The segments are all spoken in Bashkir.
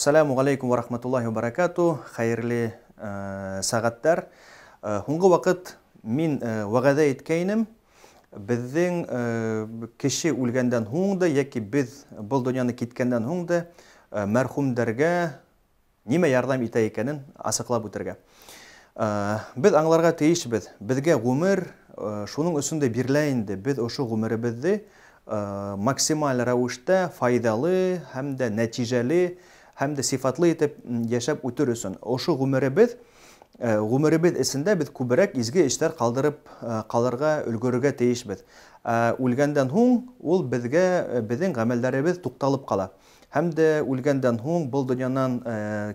Ассаламу алейкум ва рахматуллахи ва баракату. Хәйерле сәғәттәр. Һуңғы ваҡыт мин вәғәҙә иткәйнем. Беҙҙең кеше үлгәндән һуң да, йәки беҙ был донъяны киткәндән һуң да мәрхүмдәргә нимә ярҙам итә икәнен асыҡлап үтергә. Беҙ аңларға тейешбеҙ. Беҙгә ғүмер шуның өсөн дә бирелә инде. Беҙ ошо ғүмеребеҙҙе максималь рәүештә файҙалы һәм дә нәтижәле һәм дә сифатлы итеп йәшәп үтер өсөн. Ошо ғүмеребеҙ эсендә беҙ күберәк изге эштәр ҡалдырып ҡалырға өлгөрөргә тейешбеҙ. Үлгәндән һуң ул беҙгә, беҙҙең ғәмәлдәребеҙ туҡталып ҡала. Һәм дә үлгәндән һуң, был донъянан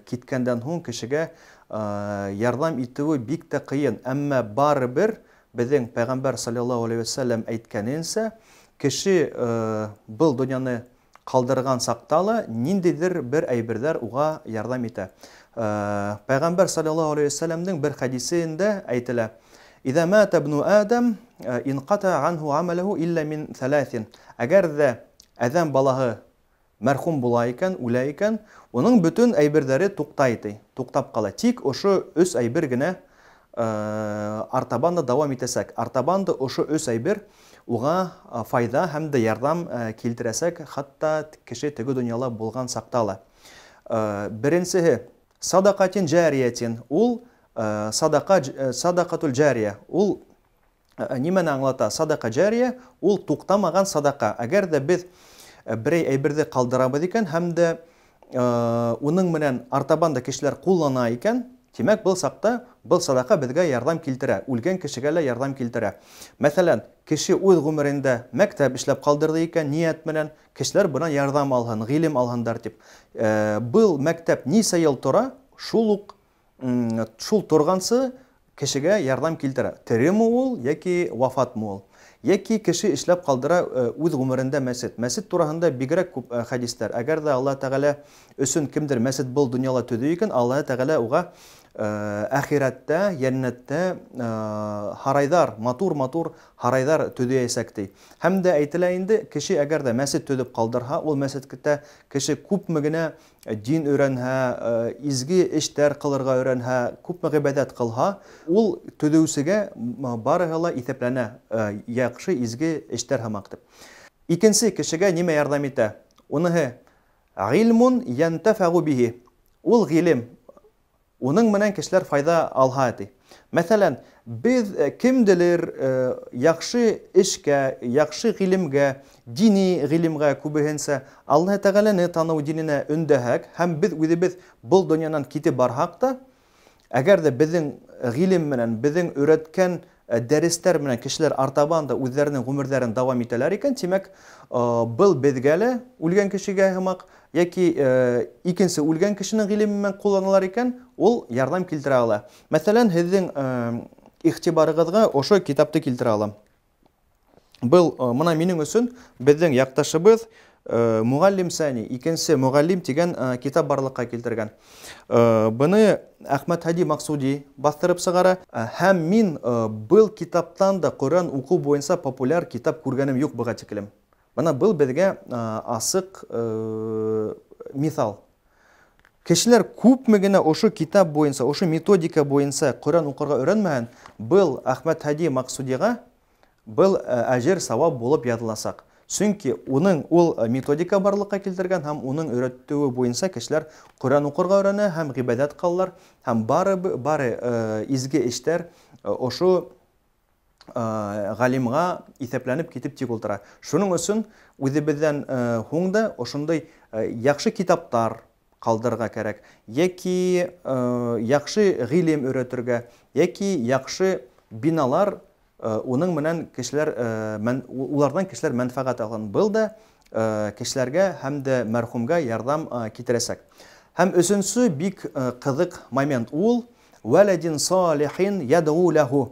киткәндән һуң кешегә ярҙам итеүе бик тә ҡыйын. Әммә барыбер беҙҙең Пәйғәмбәр саллаллаһу алейхи вәсәләм әйткәненсә, кеше был донъяны ҡалдырған саҡта ла ниндәйҙер бер әйберҙәр уға ярҙам итә. Пәйғәмбәр саллаллаһу алейхи вәсәләмдең бер хәдисендә әйтелә: «Иҙа мата ибну Адам инҡата анһу амалуһу илля мин ҫәләҫин». Әгәр ҙә әҙәм балаһы мәрхүм була икән, үлә икән, уның бөтөн әйберҙәре туҡтай ти, туҡтап ҡала. Тик ошо өс әйбер генә артабан да дауам итәсәк. Артабан да ошо өс әйбер уға файҙа һәм дә ярҙам килтерәсәк, хатта кеше теге донъяла булған саҡта ла. Беренсеһе садаҡатин джариятин, ул садаҡа, садаҡатул джария, ул нимәне аңлата? Садаҡа джария ул туҡтамаған садаҡа. Әгәр ҙә беҙ берәй әйберҙе ҡалдырабыҙ икән һәм дә уның менән артабан да кешеләр ҡуллана икән, тимәк, был саҡта был садаҡа беҙгә ярҙам килтерә, үлгән кешегә лә ярҙам килтерә. Мәҫәлән, кеше үҙ ғүмерендә мәктәп эшләп ҡалдырҙы икән, ниәт менән кешеләр бынан ярҙам алһын, ғилем алһындар тип. Был мәктәп нисә йыл тора, шул уҡ, шул торғансы кешегә ярҙам килтерә. Тереме ул йәки вафатмы ул? Йәки кеше эшләп ҡалдыра үҙ ғүмерендә мәсет. Мәсет тураһында бигерәк күп хәдистәр. Әгәр ҙә Аллаһ Тәғәлә өсөн кемдер мәсет был донъяла төҙөй икән, Аллаһ Тәғәлә уға әхирәттә, йәннәттә һарайҙар, матур-матур һарайҙар төҙөйәсәк ти. Һәм дә әйтелә инде, кеше әгәр ҙә мәсет төҙөп ҡалдырһа, ул мәсеттә кеше күпме генә дин өйрәнһә, изге эштәр ҡылырға өйрәнһә, күпме ғибәҙәт ҡылһа, ул төҙөүсегә барыһы ла иҫәпләнә, яҡшы изге эштәр һымаҡ тип. Икенсе кешегә нимә ярҙам итә? Уныһы ғилмун янтафағу бихи. Ул ғилем, уның менән кешеләр файҙа алһа ти. Мәҫәлән, беҙ кемделер яҡшы эшкә, яҡшы ғилемгә, дини ғилемгә күбеһенсә Аллаһ Тәғәләне таныу диненә өндәһәк һәм беҙ үҙебеҙ был донъянан китеп барһаҡ та, әгәр ҙә беҙҙең ғилем менән, беҙҙең өйрәткән дәрестәр менән кешеләр артабан да үҙҙәренең ғүмерҙәрен дауам итәләр икән, тимәк, был беҙгә лә үлгән кешегә һымаҡ, йәки икенсе үлгән кешенең ғилеме менән ҡулланалар икән, ул ярҙам килтерә ала. Мәҫәлән, һеҙҙең иғтибарығыҙға ошо китапты килтерә алам. Был мына минең өсөн беҙҙең яҡташыбыҙ Муғаллим Сани, икенсе Муғаллим тигән китап барлыҡҡа килтергән. Быны Әхмәт Һади Маҡсуди баҫтырып сығара. Һәм мин был китаптан да Ҡөрьән уҡыу буйынса популяр китап күргәнем юҡ быға тиклем. Бына был беҙгә асыҡ миҫал. Кешеләр күпме генә ошо китап буйынса, ошо методика буйынса Ҡөрьән уҡырға өйрәнмәһен, был Әхмәт Һади Маҡсудиға был әжер сауап булып яҙыласаҡ. Сөнки уның ул методика барлыҡҡа килтергән һәм уның өйрәтеүе буйынса кешеләр Ҡөрьән уҡырға өйрәнә һәм ғибәҙәт ҡылалар һәм бары изге эштәр ошо ғалимға иҫәпләнеп китеп тик ултыра. Шуның өсөн үҙебеҙҙән һуң да ошондай яҡшы китаптар ҡалдырырға кәрәк, йәки яҡшы ғилем өйрәтергә, йәки яҡшы биналар, уның менән кешеләр уларҙан кешеләр мәнфәғәт алған. Был да кешеләргә һәм дә мәрхүмгә ярҙам китерәсәк. Һәм өсөнсө бик ҡыҙыҡ момент ул вәләдин салихин ядғу ләһу.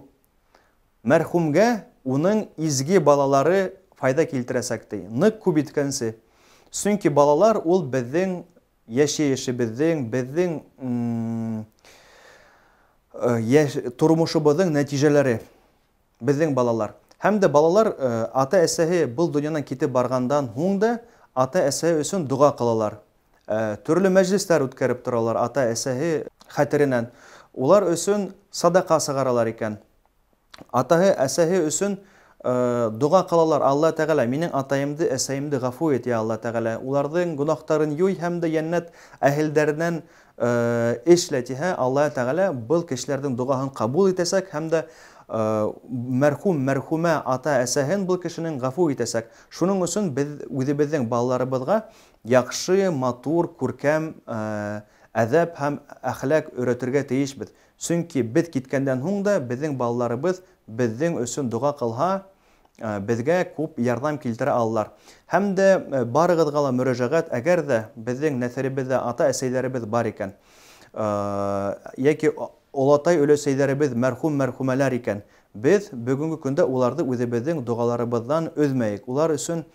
Мәрхүмгә уның изге балалары файҙа килтерәсәк ти. Ныҡ күп иткәнсе. Сөнки балалар ул беҙҙең йәшәйешебеҙҙең, беҙҙең тормошобоҙҙоң нәтижәләре. Беҙҙең балалар. Һәм дә балалар ата-әсәһе был донъянан китеп барғандан һуң да ата-әсәһе өсөн доға ҡылалар. Төрлө мәжлестәр үткәреп торалар ата-әсәһе хәтеренән. Улар өсөн садаҡа сығаралар икән. Атаһы, әсәһе өсөн доға ҡылалар: Алла Тәғәлә, минең атайымды, әсәйемде ғәфү ит, я Алла Тәғәлә. Уларҙың гөнаһтарын юй һәм дә йәннәт әһелдәренән эшлә тиһә, Алла Тәғәлә был кешеләрҙең доғаһын ҡабул итәсәк һәм дә мәрхүм, мәрхүмә ата-әсәһен был кешенең ғәфү итәсәк. Шуның өсөн беҙ үҙебеҙҙең балаларыбыҙға яҡшы, матур, күркәм әҙәп һәм әхлаҡ өйрәтергә тейешбеҙ. Сөнки беҙ киткәндән һуң да беҙҙең балаларыбыҙ беҙҙең өсөн доға ҡылһа, беҙгә күп ярҙам килтерә алалар. Һәм дә барығыҙға ла мөрәжәғәт, әгәр ҙә беҙҙең нәҫелебеҙҙә ата-әсәйҙәребеҙ бар икән, йәки олатай өләсәйҙәребеҙ мәрхүм, мәрхүмәләр икән, беҙ бөгөнгө көндә уларҙы үҙебеҙҙең доғаларыбыҙҙан өҙмәйек. Улар өсөн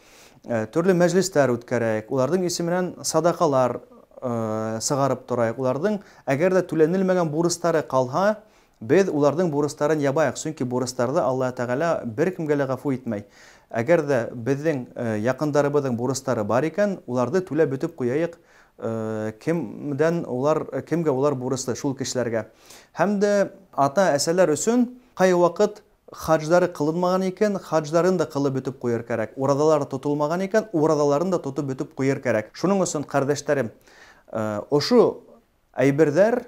төрлө мәжлестәр үткәрәйек, уларҙың исеменән садаҡалар сығарып торайыҡ. Уларҙың әгәр ҙә түләнелмәгән бурыстары ҡалһа, беҙ уларҙың бурыстарын ябайыҡ, сөнки бурыстарҙы Алла Тәғәлә бер кемгә лә ғәфү итмәй. Әгәр ҙә беҙҙең яҡындарыбыҙҙың бурыстары бар икән, уларҙы түләп бөтөп ҡуяйыҡ, кемдән улар, кемгә улар бурыслы, шул кешеләргә. Һәм дә ата-әсәләр өсөн ҡай ваҡыт хаҗдары ҡылынмаған икән, хаҗдарын да ҡылып бөтөп ҡуйыр кәрәк. Ураҙалары тотолмаған икән, ураҙаларын да тотоп бөтөп ҡуйыр кәрәк. Шуның өсөн, ҡәрҙәштәрем, ошо әйберҙәр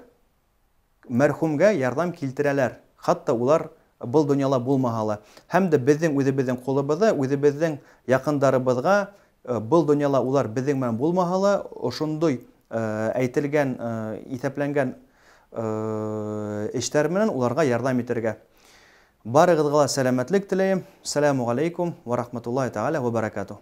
мәрхүмгә ярҙам килтерәләр, хатта улар был донъяла булмаһа ла. Һәм дә беҙҙең үҙебеҙҙең ҡулыбыҙҙа, үҙебеҙҙең яҡындарыбыҙға был донъяла улар беҙҙең менән булмаһа ла, ошондай әйтелгән, иҫәпләнгән эштәр менән уларға ярҙам итергә. Барығыҙға ла сәләмәтлек теләйем. Сәләмү алейкум ва рахматуллаһи тәғәлә ва баракатуһ.